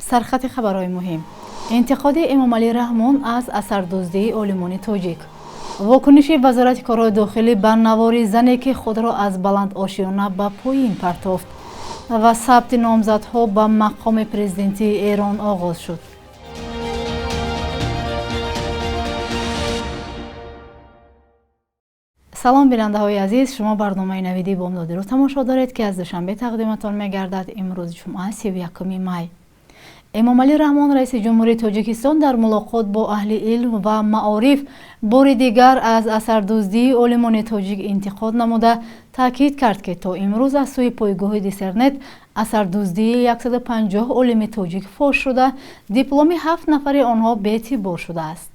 Сархати хабарҳои муҳим. Интиқоди Эмомалӣ Раҳмон аз асардуздии олимони тоҷик. Вокуниши Вазорати корҳои дохилӣ ба навори зане, ки худро аз баландошёна ба поин партофт, ва сабти номзадҳо ба мақоми президентии Эрон оғоз шуд. Салом, бинандаҳои азиз, шумо барномаи Навиди Бомдодиро тамошо доред, ки аз Душанбе тақдиматон мегардад. Имрӯз ҷумъа, 31 май. Эмомалӣ Раҳмон, раиси ҷумҳурии Тоҷикистон, дар мулоқот бо аҳли илм ва маориф бори дигар аз асардуздии олимони тоҷик интиқод намуда, таъкид кард, ки то имрӯз аз сӯи пойгоҳи Диссернет асардуздии 150 олими тоҷик фош шуда, дипломи 7 нафари онҳо беэътибор шудааст.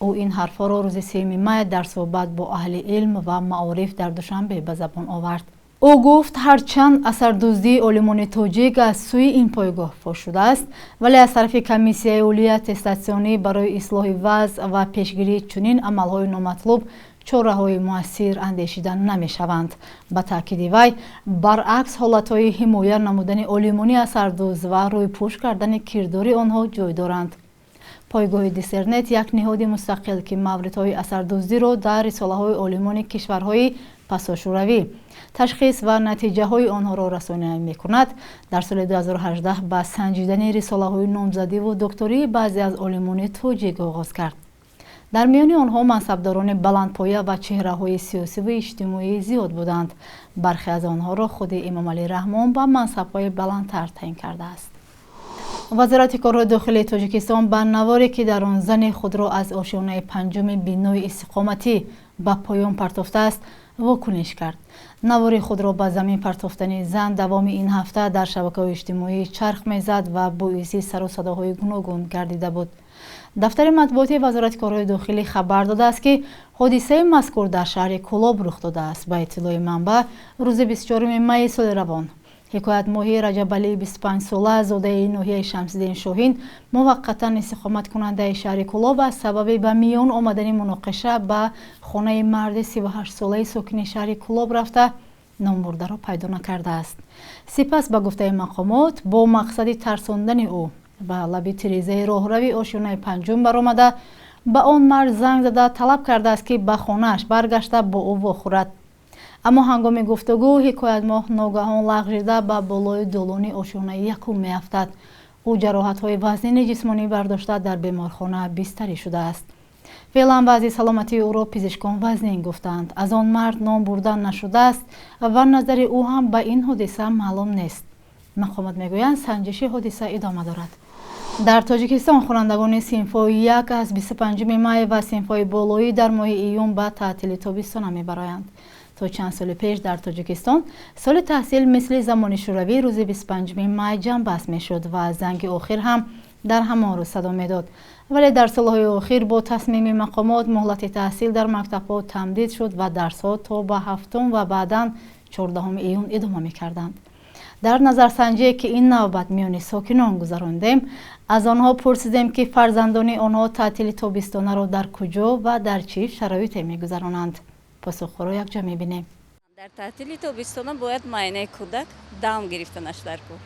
Ӯ ин ҳарфҳоро рӯзи 3 май дар суҳбат бо аҳли илм ва маориф дар Душанбе ба забон овард. Ӯ гуфт, ҳарчанд асардуздии олимони тоҷик аз сӯи ин пойгоҳ фош шудааст, вале аз тарафи Комиссияи олии аттестатсионӣ барои ислоҳи вазъ ва пешгирии чунин амалҳои номатлуб чораҳои муассир андешида намешаванд. Ба таъкиди вай, баръакс, ҳолатҳои ҳимоя намудани олимони асардузд ва рӯйпӯш кардани кирдори онҳо ҷой доранд. Пойгоҳи Диссернет як ниҳоди мустақил, ки мавридҳои асардуздиро дар рисолаҳои олимони кишварҳои пасошӯравӣ ташхис ва натиҷаҳои онҳоро расонаӣ мекунад, дар соли 2018 ба санҷидани рисолаҳои номзадиву доктории баъзе аз олимони тоҷик оғоз кард. Дар миёни онҳо мансабдорони баландпоя ва чеҳраҳои сиёсиву иҷтимоӣ зиёд буданд. Бархе аз онҳоро худи Эмомалӣ Раҳмон ба мансабҳои баландтар таъин кардааст. Вазорати корҳои дохилии Тоҷикистон ба наворе, ки дар он зане худро аз ошёнаи панҷуми бинои истиқоматӣ ба поён партофтааст, вокуниш кард. Навори худро ба замин партофтани зан давоми ин ҳафта дар шабакаҳои иҷтимоӣ чарх мезад ва боиси сару садоҳои гуногун гардида буд. Дафтари матбуоти Вазорати корҳои дохилӣ хабар додааст, ки ҳодисаи мазкур дар шаҳри Кӯлоб рух додааст. Ба иттилои манбаъ, рӯзи 24 майи соли равон Ҳикоятмоҳи Раҷабалии 25сола, зодаи ноҳияи Шамсиддин Шоҳин, муваққатан истиқоматкунандаи шаҳри Кӯлоб, аз сабаби ба миён омадани муноқиша ба хонаи марди 38солаи сокини шаҳри Кӯлоб рафта, номбурдаро пайдо накардааст. Сипас, ба гуфтаи мақомот, бо мақсади тарсондани ӯ ба лаби тирезаи роҳрави ошёнаи панҷум баромада, ба он мард занг зада талаб кардааст, ки ба хонааш баргашта бо ӯ вохӯрад. Аммо ҳангоми гуфтугӯ Ҳикоятмоҳ ногаҳон лағжида ба болои долони ошёнаи якум меафтад. Ӯ ҷароҳатҳои вазнини ҷисмонӣ бардошта, дар беморхона бистарӣ шудааст. Феълан вазъи саломатии ӯро пизишкон вазнин гуфтанд. Аз он мард ном бурда нашудааст ва назари ӯ ҳам ба ин ҳодиса маълум нест. Мақомот мегӯянд, санҷиши ҳодиса идома дорад. Дар Тоҷикистон хонандагони синфҳои як аз 25 май ва синфҳои болоӣ дар моҳи июн ба таътили тобистона мебароянд. То чанд соли пеш дар Тоҷикистон соли таҳсил мисли замони шӯравӣ рӯзи 25 май ҷамъбаст мешуд ва занги охир ҳам дар ҳамон рӯз садо медод. Вале дар солҳои охир бо тасмими мақомот муҳлати таҳсил дар мактабҳо тамдид шуд ва дарсҳо то ба 7 ва баъдан 14 июн идома мекарданд. Дар назарсанҷие, ки ин навбат миёни сокинон гузарондем, аз онҳо пурсидем, ки фарзандони онҳо таътили тобистонаро дар куҷо ва дар чӣ шароите мегузаронанд. Посухҳоро якҷо мебинем. Дар таътили тобистона бояд маъинаи кӯдак дам гирифтанаш дар кор,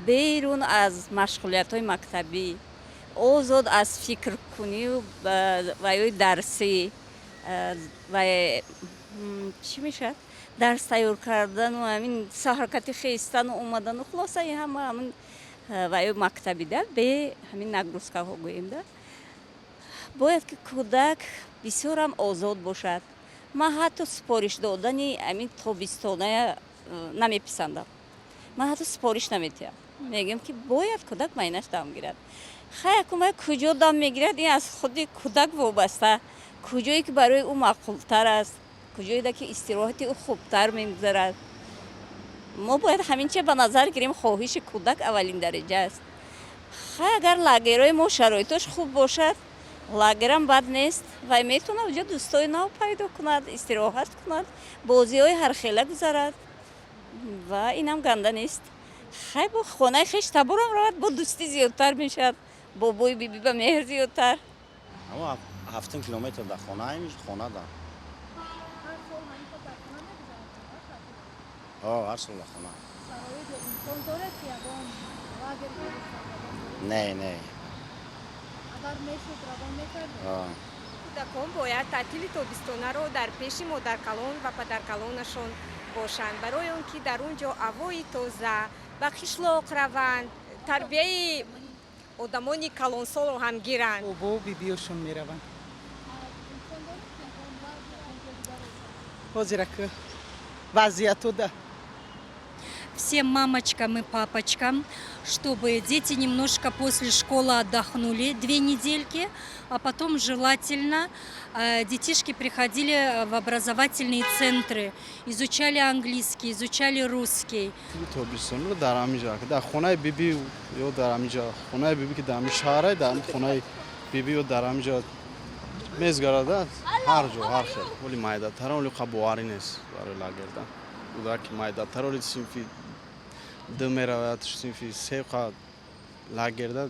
берун аз машғулиятҳои мактабӣ, озод аз фикркунию ва ёи дарсӣ ва чӣ мешавад, дарс тайёр кардану ҳамин ҳаракати хестану омадану, хулоса, ин ҳама ҳамин ва ё мактабида бе ҳамин нагрузкаҳо гӯем да. Бояд ки кӯдак бисёрам озод бошад. Ман ҳатто супориш додани ҳамин тобистоная намеписандам. Ман ҳатто супориш наметиҳам, мегӯям, ки бояд кӯдак майнаш дам гирад. Хай, акун куҷо дам мегирад, ин аз худи кӯдак вобаста, куҷое ки барои ӯ маъқултар аст, куҷое ки истироҳати ӯ хубтар мегузарад. Мо бояд ҳамин чиз ба назар гирем, хоҳиши кӯдак аввалин дараҷа аст. Хай, агар лагерҳои мо шароитош хуб бошад, лагерам бад нест, вай метавонад уҷо дӯстои нав пайдо кунад, истироҳат кунад, бозиҳои ҳархела гузарад ва инам ганда нест. Хай, бо хонаи хеш таборам равад, бо дӯстӣ зиёдтар мешавад, бобои биби ба меҳр зиёдтар. 7 километр дар хонаем, хона да. Ҳар сол дар хона. Не, не. Агар мешуд, равон мекардед? Кӯдакон бояд таътили тобистонаро дар пеши модаркалон ва падаркалонашон бошанд, барои он ки дар он ҷо ҳавои тоза, ба қишлоқ раванд, тарбияи одамони калонсолро ҳам гиранд. Бобо бибиёшон мераванд. Ҳозира ки вазъияту да. Всем мамочкам и папочкам, чтобы дети немножко после школы отдохнули 2 недельки, а потом желательно детишки приходили в образовательные центры, изучали английский, изучали русский. Тобистонро дар ҳамин ҷо, дар хонаи биби ё дар ҳамин ҷо, хонаи биби ки дар ҳамин шаҳре, дар ҳамин хонаи биби ё дар ҳамин ҷо мезгарада, ҳар ҷо ҳар хел. Вале майдатара оли боварӣ нест барои лагерда. Кӯдаки майдатар оли синфи ду меравад, синфи се қа лагерда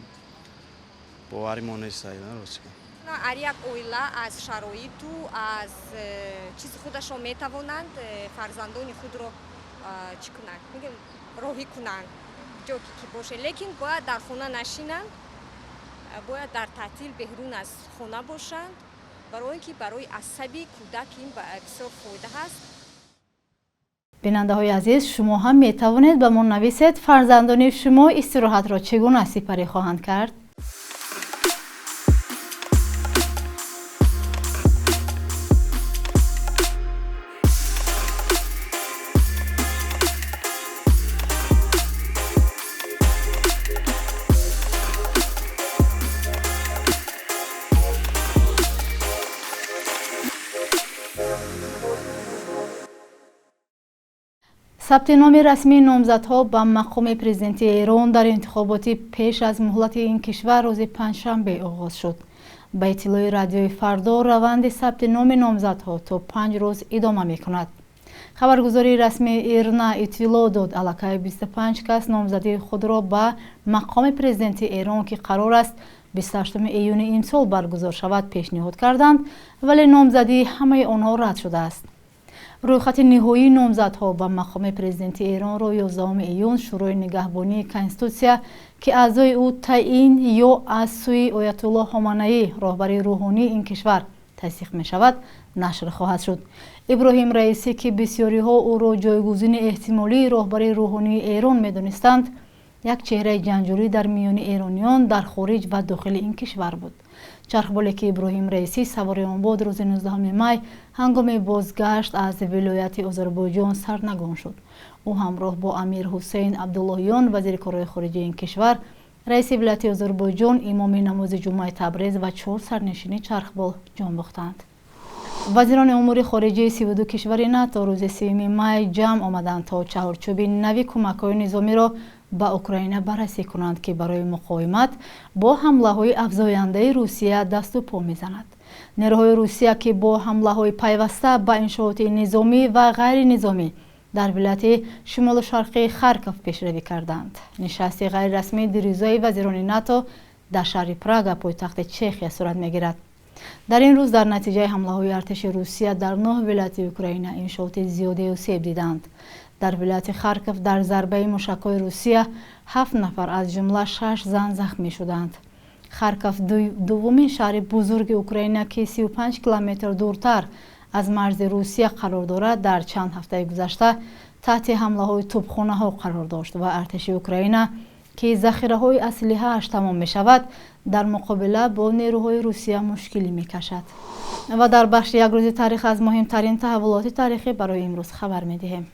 боварӣ мо нест, рости. Ҳар як оила аз шароиту аз чизи худашон метавонанд фарзандони худро чӣ кунанд, мегӯем, роҳӣ кунанд ҷо ки боше, лекин бояд дар хона нашинанд, бояд дар таътил берун аз хона бошанд, барои он ки барои асаби кӯдак ин бисёр фоида ҳаст. Бинандаҳои азиз, шумо ҳам метавонед ба мо нависед, фарзандони шумо истироҳатро чӣ гуна сипарӣ хоҳанд кард. Сабти номи расмии номзадҳо ба мақоми президенти Эрон дар интихоботи пеш аз муҳлати ин кишвар рӯзи панҷшанбе оғоз шуд. Ба иттилои Радиои Фардо, раванди сабти номи номзадҳо то 5 рӯз идома мекунад. Хабаргузории расмии Ирна иттилоъ дод, аллакай 25 кас номзадии худро ба мақоми президенти Эрон, ки қарор аст 28 июни имсол баргузор шавад, пешниҳод карданд, вале номзадии ҳамаи онҳо рад шудааст. Рӯйхати ниҳоии номзадҳо ба мақоми президенти Эронро 11 июн Шӯрои нигаҳбонии Конститутсия, ки аъзои ӯ таъин ё аз сӯи Оятуллоҳ Хоманаӣ, роҳбари рӯҳонии ин кишвар, тасдиқ мешавад, нашр хоҳад шуд. Иброҳим Раисӣ, ки бисёриҳо ӯро ҷойгузини эҳтимолии роҳбари рӯҳонии Эрон медонистанд, як чеҳраи ҷанҷолӣ дар миёни эрониён дар хориҷ ва дохили ин кишвар буд. Чархболе, ки Иброҳим Раисӣ савори он буд, рӯзи 19 май ҳангоми бозгашт аз вилояти Озарбойҷон сарнагун шуд. Ӯ ҳамроҳ бо Амир Ҳусейн Абдуллоҳиён, вазири корҳои хориҷаи ин кишвар, раиси вилояти Озарбойҷон, имоми намози ҷумъаи Табрез ва чор сарнишини чархбол ҷон бохтанд. Вазирони умури хориҷии 32 кишвари НАТО рӯзи 30 май ҷамъ омаданд, то чаҳорчӯби нави кӯмакҳои низомиро ба Украина баррасӣ кунанд, ки барои муқовимат бо ҳамлаҳои афзояндаи Русия дасту по мезанад. Нерӯҳои Русия, ки бо ҳамлаҳои пайваста ба иншооти низомӣ ва ғайринизомӣ дар вилояти шимолу шарқии Харков пешравӣ карданд. Нишасти ғайрирасмии дирӯзаи вазирони НАТО дар шаҳри Прага, пойтахти Чехия, сурат мегирад. Дар ин рӯз дар натиҷаи ҳамлаҳои артиши Русия дар нӯҳ вилояти Украина иншооти зиёде осеб диданд. Дар вилояти Харков дар зарбаи мушакҳои Русия ҳафт нафар, аз ҷумла шаш зан, захмӣ шуданд. Харков, дуввумин шаҳри бузурги Украина, ки 35 километр дуртар аз марзи Русия қарор дорад, дар чанд ҳафтаи гузашта таҳти ҳамлаҳои тӯбхонаҳо қарор дошт ва артиши Украина, ки захираҳои аслиҳааш тамом мешавад, дар муқобила бо нерӯҳои Русия мушкилӣ мекашад. Ва дар бахши «Як рӯзи таърих» аз муҳимтарин таҳаввулоти таърихӣ барои имрӯз хабар медиҳем.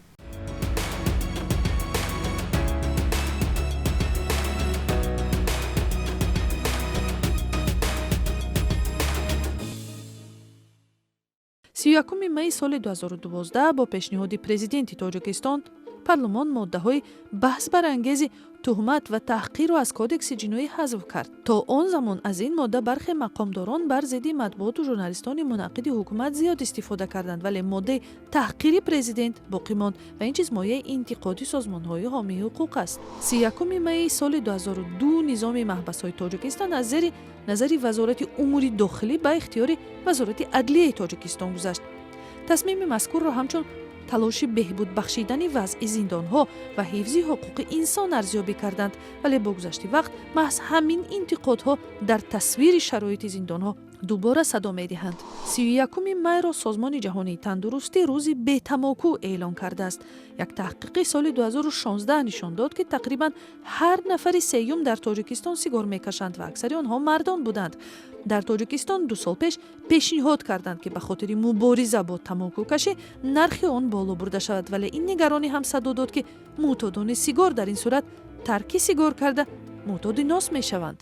31 майи соли 2012 бо пешниҳоди президенти Тоҷикистон парлумон моддаҳои баҳсбарангези туҳмат ва таҳқирро аз Кодекси ҷиноӣ ҳазф кард. То он замон аз ин модда бархе мақомдорон бар зидди матбуоту журналистони мунаққиди ҳукумат зиёд истифода карданд, вале моддаи таҳқири президент боқӣ монд ва ин чиз мояи интиқоди созмонҳои ҳомии ҳуқуқ аст. 31 майи соли 2002 низоми маҳбасҳои Тоҷикистон аз зери назари Вазорати умури дохилӣ ба ихтиёри Вазорати адлияи Тоҷикистон гузашт. Тасмими мазкурро ҳамчун Талоши беҳбуд бахшидани вазъи зиндонҳо ва ҳифзи ҳуқуқи инсон арзёбӣ карданд, вале бо гузашти вақт маҳз ҳамин интиқодҳо дар тасвири шароити зиндонҳо дубора садо медиҳанд. 31-уми майро Созмони ҷаҳонии тандурустӣ рӯзи бетамоку эълон кардааст. Як таҳқиқи соли 2016 нишон дод, ки тақрибан ҳар нафари сеюм дар Тоҷикистон сигор мекашанд ва аксари онҳо мардон буданд. Дар Тоҷикистон 2 сол пеш пешниҳод карданд, ки ба хотири мубориза бо тамокукашӣ нархи он боло бурда шавад, вале ин нигаронӣ ҳам садо дод, ки мӯътодони сигор дар ин сурат тарки сигор карда, мӯътоди нос мешаванд.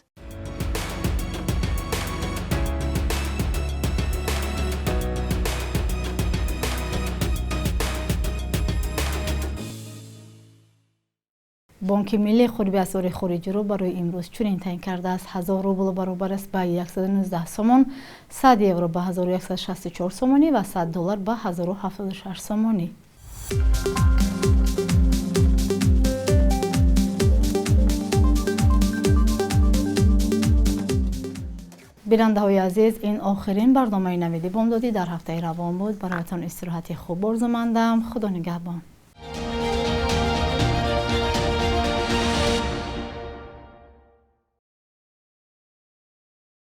Бонки миллӣ қурби асъори хориҷиро барои имрӯз чунин таъин кардааст: 1000 рубл баробар аст ба 119 сомон, 100 евро ба 1164 сомонӣ ва 100 доллар ба 1076 сомонӣ. Бинандаҳои азиз, ин охирин барномаи Навиди бомдодӣ дар ҳафтаи равон буд. Бароятон истироҳати хуб орзумандам. Худо нигаҳбон.